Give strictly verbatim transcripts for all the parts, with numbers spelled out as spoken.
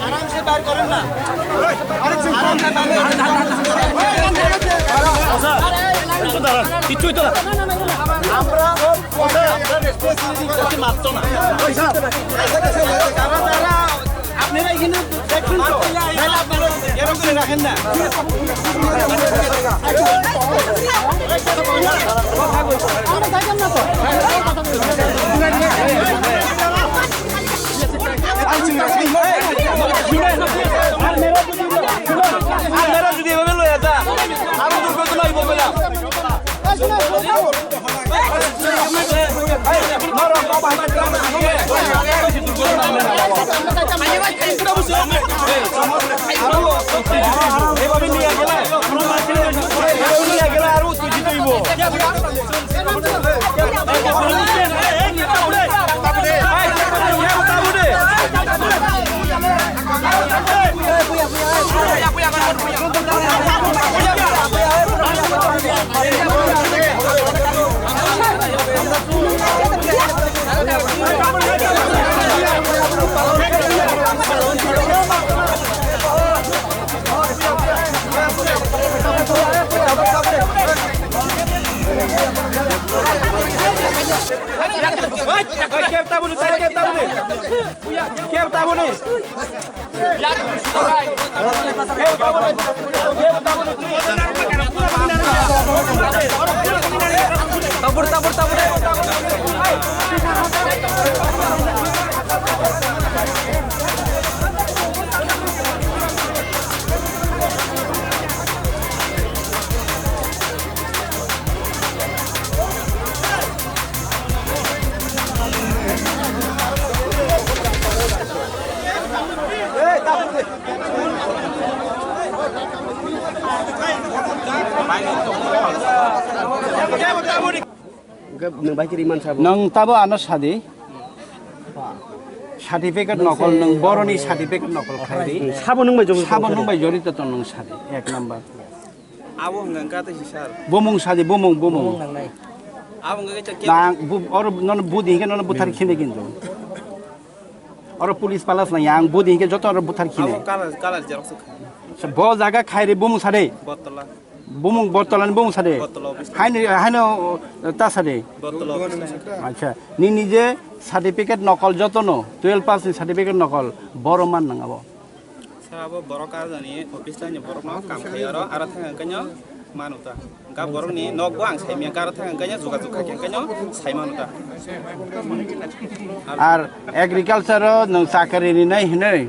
आराम से बाहर करें ना। কিচ্ছুই তো না। আমরা, আমরা রেসপন্সিবিলিটি করতে পারতো না। তারা, তারা, আপনারা এখানে দেখবেন তো? তাহলে আপনারা এরকম করে রাখেন না। আর মেরা যদি এভাবে লইয়া যা, আরো দুর্ঘটনা হইব বলে। এভাবে নিয়ে গেলে, এভাবে নিয়ে গেলে আরো উত্তেজিত হইব। Tabur, tabur, tabur, tabur, tabur. Hwnkhe nwng bai khe rimani sabo? Nwng tabo ano sadi. Certificate nokol, nwng boroni certificate nokol khaidi. Sabo nwng bai jorito tong? Sabo nwng bai jorito tong nwng sadi, ek number. Abo hwnka hwnka tei si sir. Bumung sadi, bumung, bumung. Bumung nangnai. Abo hwnka khe chak. Nang bu-, oro nono budi hwnkhe nono buthar khini kintu. Oro police palace nang yang budi hwnkhe joto oro buthar khini. Abo color, color xerox kha. Bo jaga khairi bumung sadi. Bottola. Bumung Bottola ni bumung sadi. Bottola office. Haino, haino ta sadi. Bottola office. Acha, nini je certificate nokol jotono, twelve pass ni certificate nokol, boro man nang abo. Sir, abo borok arjani office laini borok no kam khai aro, aro thang kanya manu ta. Ga borok ni nok bo ang sai miya, aro thang kanya juga juga khe kanya sai manu ta. Ar agriculture o nwng chakri rinai hinwi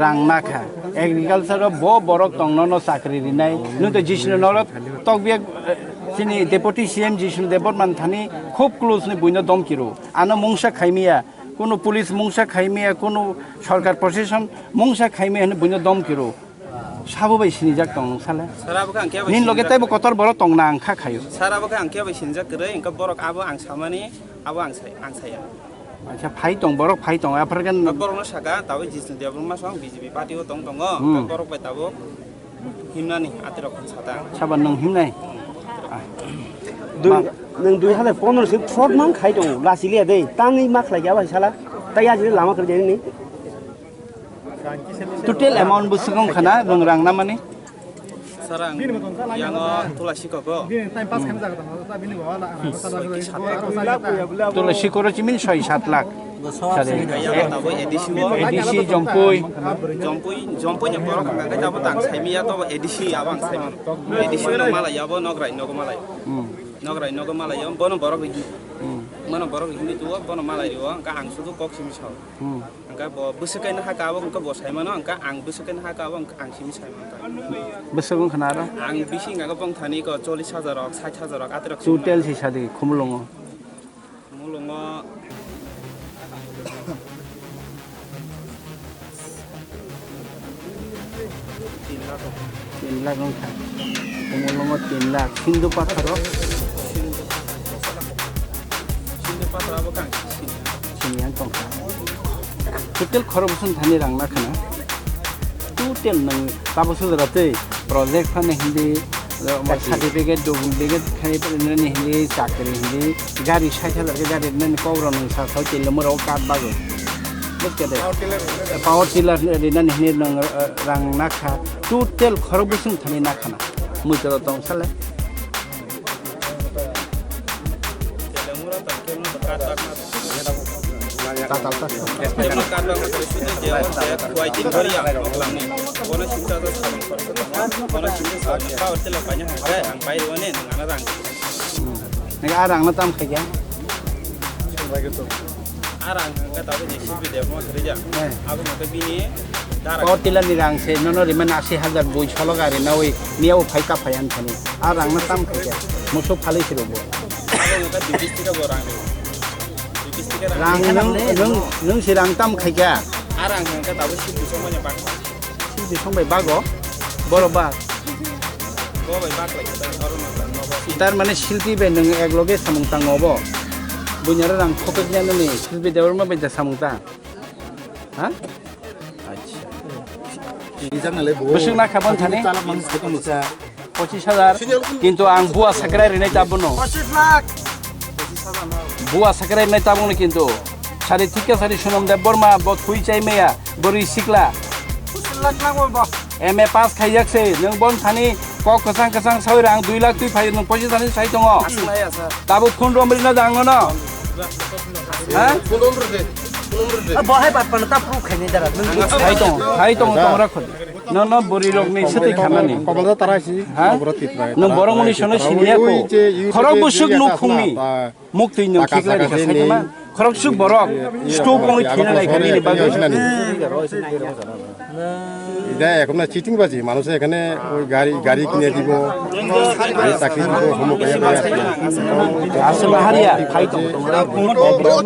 rang nakha. Agriculture o bo borok tongno no chakri rinai. Nwng to jisno norok tokbiya, eh, chini deputy C M Jisnu Debbarma thani khub close ni buino domkiro. Ano mungsa khaimiya, kunu police mungsa khaimiya, kunu sorkar proseson mungsa khaimiya hinwi buino domkiro. Sabo bai sinijak tong nung sale. Sara bo khe ang khe bai sinijak. Nin loge taibo kotor borok tong na ang kha khayo. Sara bo khe ang khe bai sinijak kwrwi, engkha borok abo ang samani, abo ang sai, ang saya. Acha, phai tong, borok phai tong, aphar khe. Borok no saka, tabuk Jisnu Debbarma song B J P party o tong tongo, hmm, borok bai tabuk himnani atirok khe sata. Sabo nwng himnai? Ah. Dui, nwng dui hazar pondro se fraud mang khai tongo, lasi liya dei, tangwi ma khlai khe abo sala, tai ajini lama kwrwi ni. Total amount bwswk wng khana, nwng rang namani? Sir, ang yango Tulasi koko. Tulasi koro chimin soi sat lakh. Sari. Yango tabo A D C bo. A D C Jompui. Jompui, Jompui ni borok hwnka khe tabo tang saimiya, tobo A D C abo ang saimano. A D C no malai abo, nograi nogo malai. Hmm. Nograi nogo malai, bono borok rihini. Hmm. Bono borok rihini tuo, bono malai rio, hwnka ang sudu kok simi sao. Hmm. Hwnka bo bwswk kaino haka abo, hwnka bo saimano, hwnka ang bwswk kaino haka abo, hwnka ang simi saimano ta. Bwswk wngkha na aro? Ang bisi hwnka khe bongthani ko chollish hajar rok, sait hajar rok, aterok simi. Total si sadi, Khumulwngo. Khumulwngo tin lakh wngkha. Khumulwngo tin lakh. Sindhu patharo? Sindhu pathar abo kang sini. Sini ang tongkha. Total khorok bwswng thani rang na khana. Total nang tabo sujara tei project phano hindi, Certificate, duplicate khai nani hindi chakri hindi gari sait hajar ke gari nani kok rok nung sa thau tele mo rok kat bago. Bus ke de. Power tiller ri nani hindi nung, eh, rang nakha. Total khorok bising thani nakhana. Mui toro tong sale. Nang arang na tam khaja. Arang ka tahu ni sih video mau kerja. Aku mau ke bini. Power tiller ni rang se nono riman asi hajar bui solo gari na oi niya o phai ka phai an thani. Arang na tam khaja. Musu phali siro bo. Aku mau ke bibis tiga borang. Rang nung, nung, nung si rang tam khai kha? Arang hwnkhe tabuk sibisong bai bak. Sibisong bai bago? Borok bak? Bo bai bak lai khe aro no. Tar mane silpi bai nung ek loge samung tang obo? Bunyaro rang khokok ya nani silpi debor ma bai da samung tang? Ha? Acha. Bwswk nakha boni thani? Pochis hajar. Kintu ang bua sakrai rinai ta bono. Pochis lakh. Bua sakrai rinai ta bono kintu. Sari thikya sari Sonam Debbarma bo thui chai maya. Bwrwi sikla. Pochis lakh nangma bo. M A pass khaijak se. Nwng boni thani kok kwchang kwchang sawi rang dui lakh twi phai nwng pochis thani sai tongo. Tabuk phone romrina jang no. Ha? Bo hai bat pano ta proof khainai dara. Hai tong, hai tong, tong rakho. No, no, bwrwi rok ni swtwi khanani. Komolda tara si, ha? Komolda titra. No borok muni sono siniya ko. Khorok busuk nuk khungni. Muktwi nwng khiklai ni kha saitama. Khorok suk borok. Stroke wngwi thina nai khani ni bagwi. এটা এখন চিটিং বাজি, মানুষে এখানে ওই গাড়ি গাড়ি কিনে দিব, আমি চাকরি দিব, অমুক হয়ে যাবে আর কি। Aswk bahar ya, phai tong tong ra.